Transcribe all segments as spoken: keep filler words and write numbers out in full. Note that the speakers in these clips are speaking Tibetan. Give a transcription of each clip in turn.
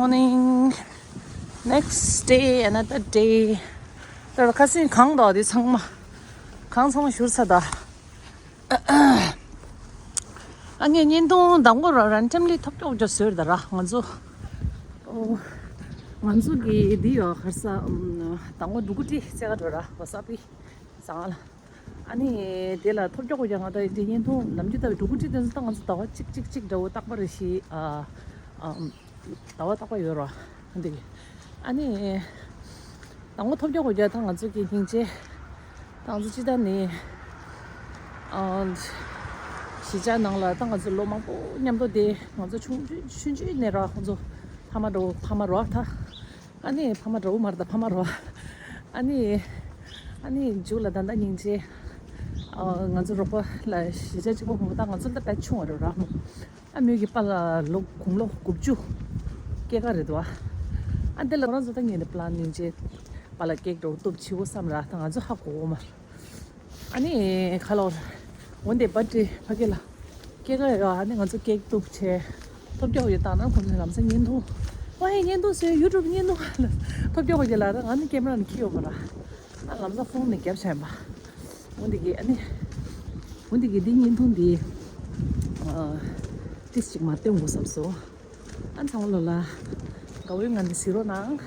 Morning, next day, another day. ད་ཁ་སང་གང་དག་དེ་ཚང་མ་གང་ཚང་མ་བཞུར་ཚར་ད། ཨ་ངས་བརྙན་ཐུང་དང་པོ་ར་རན་ཌམ་ལི་ཐོབ་ཀྱོག་ཀྱོག་བཟོས་ད་ར། ང་ཚོ་ཨོ་ང་ཚོ་གི་འདི་ཡོད་གར་ས་དང་པོ་འབྲུ་གུ་ཏི་རྩེ་ག་འགྲོ་ར་བ་ས་པི་ཟང་ལ། ཨ་ནི་དེ་ལ་ཐོབ་ཀྱོག་ཀྱོག་ང་ད་འདི་བརྙན་ཐུང་ནམ་རྒྱུན་ལྟ་བུ་འབྲུ་གུ་ཏི་དེ་ཚོ་ད་ང་ཚོ་ཟླ་བ་གཅིག་གཅིག་གཅིག་འདྲ་བོ་རྟག་པ་རེ་ཞིག་ཨ་ཨ། ཟླ་བ་རྟག་པ་ཡོད་ར། འདི་གི་ཨ་ནི་དང་པོ་ཐོབ་ཀྱོག་ཀྱོག་ད་ང་ཚོ་གི་སྙིང་རྗེ་ད་ང་ཚོ་སྤྱི་བཏང་ནི་ཨ་གཞིས་ཆགས་ནང་ལ་ད་ང་ཚོ་ལོ་མང་པོ་མཉམ་དུ་བསྡད། ང་ཚོ་ཆུང་ཆུང་ཆུང་ཆུང་ནས་ར་ཁོང་ཚོ་ཕ་མ་འདྲ་བོ་ཕ་མ་ར་ད་ཨ་ནི་ཕ་མ་འདྲ་བོ་མ་རེད་ད་ཕ་མ་ར། ཨ་ནི་ཨ་ནི་མཇུག་ལ་ད་ལྟ་སྙིང་རྗེ་ཨ་ང་ཚོ་རོགས་པ་ལ་གཞིས་ཆགས་གཅིག་པོ་ཕོངས་ད་ང་ཚོ་ད་ད་ཆུང་བ་རེད་ར་མོ། ཨ་མོས་ཀྱི་པཱ་ལགས་ལོ་དགུང་ལོ་དགུ་བཅུ་སྐྱེས་སྐར་རེད་འདུག་ཨ་འདི་ལ་ང་རང་ཚོ་ད་ངས་ནི་པ་ལན་སྙིང་རྗེ་པཱ་ལགས་ཀེག་འདྲ་བོ་གཏུབ་བྱིའུ་བསམ་ར་ད་ང་ཚོ་ཧ་གོ་གོ་མ་རེད། ཨ་ནི་ཁ་ལོར་འོན་ཏེ་བར་ཌེ་ཕ་གི་ལ་སྐྱེས་སྐར་རེད་ར། ཨ་ནི་ང་ཚོ་ཀེག་གཏུབ་བྱས་ཐོབ་རྒྱག་ཡོད་བཏང་ན་ཁོང་ཚོས་ལམ་སང་བརྙན་ཐུང་ཝའི་བརྙན་ཐུང་བཟོས་ཡུ་ཊུབ་བརྙན་ཐུང་ཐོབ་རྒྱག་གོ་རྒྱ་ལ་ར། ང་ནི་ཀེམ་ར་ནི་ཁྱི་ཡོད་མ་ར། ཨ་ལམ་སང་ཕོན་ནས་རྒྱབ་བྱས་པ། འོ་འདི་གི་ཨ་ནི། འོ་འདི་གི་འདི་བརྙན་ཐུང་འདི། ཨ་ཏིས་ཅིག་མ་སྟོན་དགོས་བསམ་སོང་། ཨ་ཚང་ལོ་ལ། དགའ་བོའི་ངང་ནས་གཟིགས་རོགས་གནང་།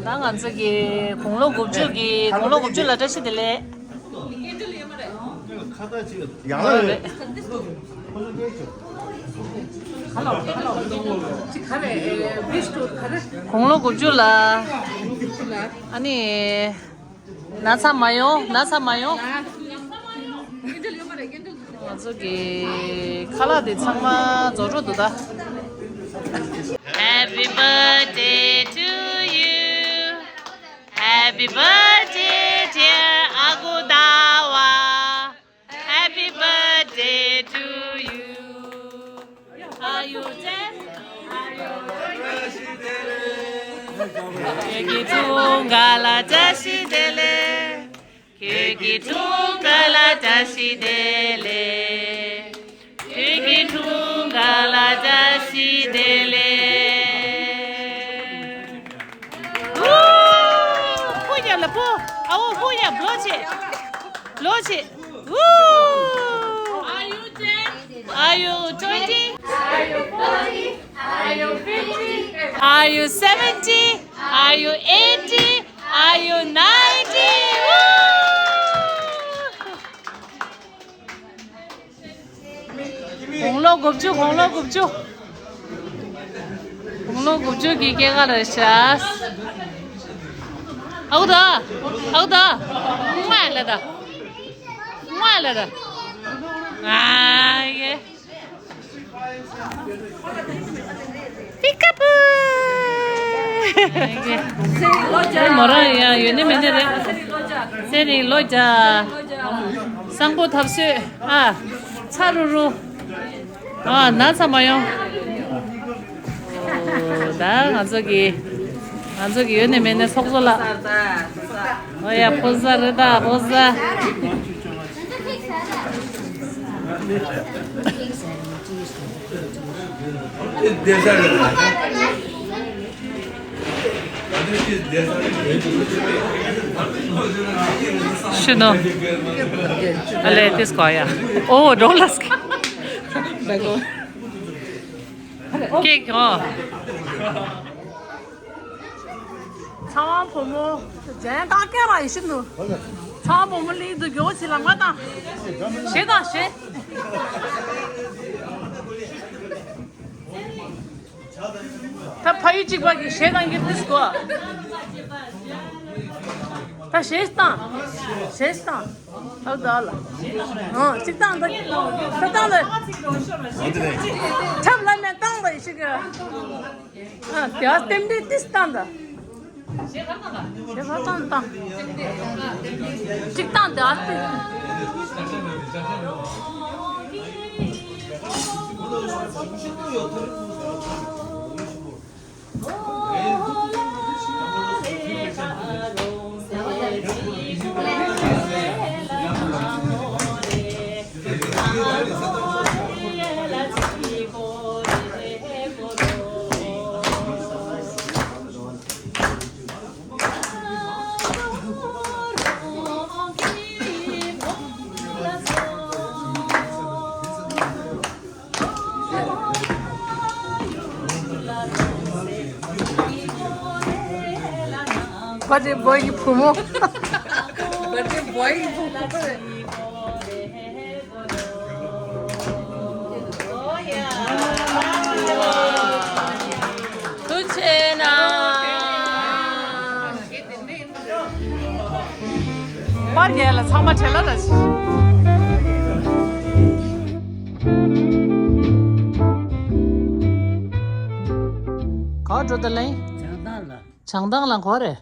ཨ་ད་ང་ཚོ་གི་དགུང་ལོ་དགུ་བཅུ་གི་དགུང་ལོ་དགུ་བཅུ་ལ་བཀྲ་ཤིས་བདེ་ལེགས། ཡང་ལ་རེད། དགུང་ལོ་དགུ་བཅུ་ལ། ཨ་ནི། ན་ཚ་མ་ཡོང་། ན་ཚ་མ་ཡོང་། ང་ཚོ་གི་ཁ་ལག་དེ་ཚང་མ་རྫོགས་འགྲོ་འདུག་ད། Happy birthday to you. Happy birthday, dear Agudava. Happy birthday to you. Are you dead? Are you dead? ཁྱེད་ཀྱི་འཁྲུངས་སྐར་ལ་བཀྲ་ཤིས་བདེ་ལེགས། ཁྱེད་ཀྱི་འཁྲུངས་སྐར་ལ་བཀྲ་ཤིས་བདེ་ལེགས། ཁྱེད་ཀྱི་འཁྲུངས་སྐར་ལ་བཀྲ་ཤིས་བདེ་ལེགས། ཧུ། ཕུ་ཡ་ལ་ཕུ། ཨ་བོ་ཕུ་ཡ་བློ་ཆེ། བློ་ཆེ། Woo! Are you ten? Are you twenty? Are you forty? Are you fifty? Are you seventy? Are you eighty? Are you ninety? Woo! དགུང་ལོ་དགུ་བཅུ། དགུང་ལོ་དགུ་བཅུ། དགུང་ལོ་དགུ་བཅུ་གི་སྐྱེས་སྐར་རེད་ཤག་ཨའུ་ད། ཨའུ་ད། ང་ལ་ད། ང་ལ་ད། ང་ཡེ། པི་ཀ་པུ། ཨེ་མོ་རང་ཡང་ཡོད་ནི་མེད་ནི་རེད། ཚེ་རིང་ལོ་བརྒྱ། བཟང་པོ་ཐབས་བསོད་ཨ། ཚ་རུ་རུ། ཨ་ན་ཚ་མ་ཡོང་། ཨོ་ད་ང་ཚོ་གི་ང་ཚོ་གི་ཡོད་ནི་མེད་ནི་ཚོགས་གཙོ་ལགས། ཨོ་ཡ་ཕོ་གསར་རེད་ད་ཕོ་གསར། Shino. Ale, this guy, yeah. Oh, don't ask. Cake, oh. ཚང་མ་བུ་མོ། ཇན་ཀ་ཀེ་ར་ཡི་ཤི་ནུ། ཚང་མ་བུ་མོ་ལི་དུ་གྱོ་ཆི་ལ་མ་དང་། ཞེ་དང་ཞེ། ད་ཕ་ཡུལ་གཅིག་པ་གི་ཞེ་དང་གི་ཏིས་གོ། ད་ཞེ་དང་། ཞེ་དང་། ཨ་ད་ལ། ཨ་གཅིག་དང་ད། ད་དང་ད། ཁྲབ་ལ་མེ་དང་ད་ཡི་ཤི་གི། ཨ་དེ་ཨ་སྟེམ་དེ་ཏིས་བཏང་ད། ཞེ་ཁ་བཏང་བཏང་། གཅིག་བཏང་དེ་ཨ་སྟེ། Birthday boy གི་བུ་མོ། Birthday boy གི་བུ་མོ། ཐུགས་རྗེ་གནང་། པར་རྒྱལ་ལ་ཚང་མ་བྲེལ་ལ་ར་ཆེ། ག་འགྲོ་ད་ལེ། བྱང་ཐང་ལ། བྱང་ཐང་ལ་ག་རེ།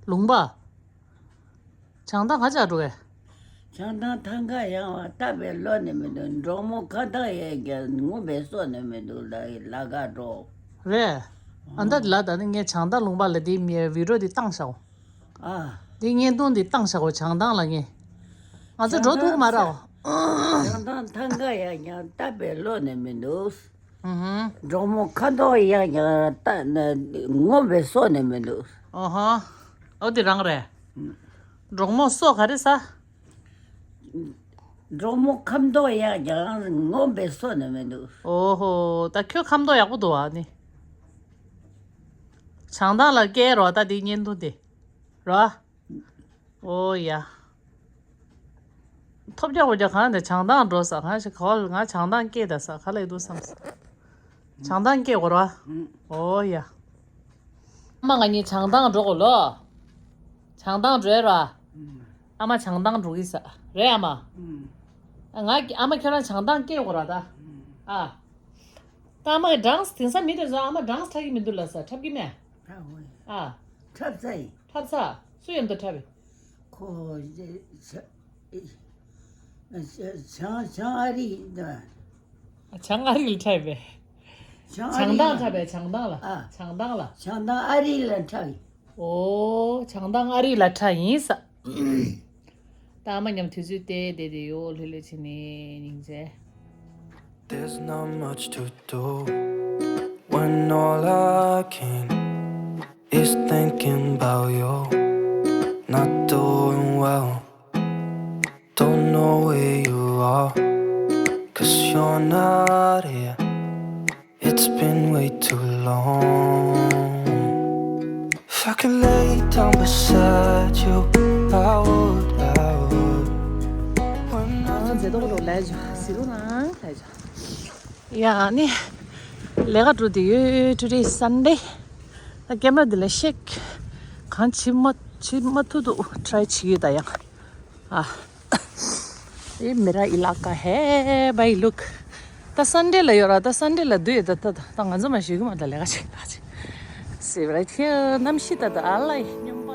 ལུང་པ། བྱང་ཐང་ག་ཅག་འགྲོ་གས། བྱང་ཐང་ཐང་ག་ཡང་བ་ལྟ་བའི་བློ་ནི་མི་འདུག་འབྲོག་མོ་ཁ་ཐག་ཡས་ཀྱང་ངུ་བའི་སོ་ནི་མི་འདུག་ལ་ཡི་ལ་ག་འགྲོ། རེད། ཨ་ད་ལ་ད་ནི་ངས་བྱང་ཐང་ལུང་པ་ལ་དེའི་མི་བི་ཌིའོ་འདི་བཏང་བཞག་ཨ། འདི་བརྙན་ཐུང་འདི་བཏང་བཞག་འོ་བྱང་ཐང་ལ་ངས། ང་ཚོ་འགྲོ་ཐུབ་མ་རེད་འོ། བྱང་ཐང་ཐང་ག་ཡ་ཡང་ལྟ་བའི་བློ་ནི་མི་འདུག་ཨུ་ཧུ། འབྲོག་མོ་ཁ་མདོག་ཡ་ཡང་ལྟ་ན་ངོམས་པའི་སོ་ནི་མི་འདུག་ཨོ་ཧོ། ཨོ་དེ་རང་རེད། ཨུ། འབྲོག་མོ་སོ་ག་རེ་ཟ། འབྲོག་མོ་ཁ་མདོག་ཡག་ཀྱང་ངོམས་པའི་སོ་ནི་མི་འདུག་ཨོ་ཧོ། ད་ཁྱོད་ཁ་མདོག་ཡག་པོ་འདུག་ཨ་ནི། བྱང་ཐང་ལ་སྐྱེལ་རོགས་ད་དེ་བརྙན་ཐུང་དེ། རོ། ཨོ་ཡ། ཐོབ་རྒྱག་པོ་རྒྱག་གང་དེ་བྱང་ཐང་འགྲོ་ས་གང་ཞིག་ག་བ་ང་བྱང་ཐང་སྐྱེལ་ད་ས་ག་ལ་ཡི་འདུག་བསམ་ས། བྱང་ཐང་སྐྱེལ་དགོས་རོ། ཨོ་ཡ། ཨ་མ་ང་གཉིས་བྱང་ཐང་འགྲོ་དགོས་ལོ། བྱང་ཐང་འགྲོ་ཡ་ར། ཨ་མ་བྱང་ཐང་འགྲོ་གི་ས་རེད་ཨ་མ། ང་ཨ་མ་ཁྱོད་རང་བྱང་ཐང་སྐྱེལ་དགོས་ར་ད། ཨ། ད་ཨ་མ་གི་སྦྲང་དེང་སང་མི་དེ་ཚོ་ཨ་མ་སྦྲང་འཁྲབ་ཀྱི་མི་འདུག་ལ་ས་འཁྲབ་ཀྱི་མེད། འཁྲབ་ས་ཡིན། འཁྲབ་ས། སུ་ཡོད་འདུག་འཁྲབ་པའི། ཁོ། བྱང་བྱང་ཨ་རི་ཡིན་ད། བྱང་ཨ་རི་ལ་འཁྲབ་པས། བྱང་ཨ་རི་ལ། བྱང་ཐང་འཁྲབ་པས་བྱང་ཐང་ལ། ཨ། བྱང་ཐང་ལ། བྱང་ཐང་ཨ་རི་ལ་འཁྲབ་ཡིན། ཨོ། བྱང་ཐང་ཨ་རི་ལ་འཁྲབ་ཡིན་ས། ད་ཨ་མ་མཉམ་དུས་ཚོད་བལྟས་བསྡད་དེ་ཡོད་ལྷོད་ལྷོད་བྱས་ནས་སྙིང་རྗེ། There's not much to do when all I can is thinking about you. Not doing well, don't know where you are, cause you're not here. It's been way too long. If I could lay down beside you, I would, I would. When nothing མཛེས་ཏོག་རོ་ལས་ཇོ་སི་རུ་ནང་ལས་ཇོ། ཡ་ནི། ལས་ཀ་འགྲོ་དེ་ཡོད། Today is Sunday. ད་ཀེམ་ར་འདི་ལ་ཤེག་གང་བྱེད་མ་བྱེད་མ་ཐུབ་འདུག་ཊ་རའི་བྱེད་ཡོད་ད་ཡང་། ཨ། ये मेरा इलाका है भाई, look. ད་སན་ཌེ་ལ་ཡོད་ར། ད་སན་ཌེ་ལ་འདུག་ཡོད་ད། ད་ད་ང་ཚོ་མ་ཞུ་གི་མ་ད་ལས་ཀ་བྱེད་ད་ཅི། སེ་བ་ར་ཁྱེད་གནམ་གཤིས་ད་ད་ཨ་ལ་ཡི་སྙོམས།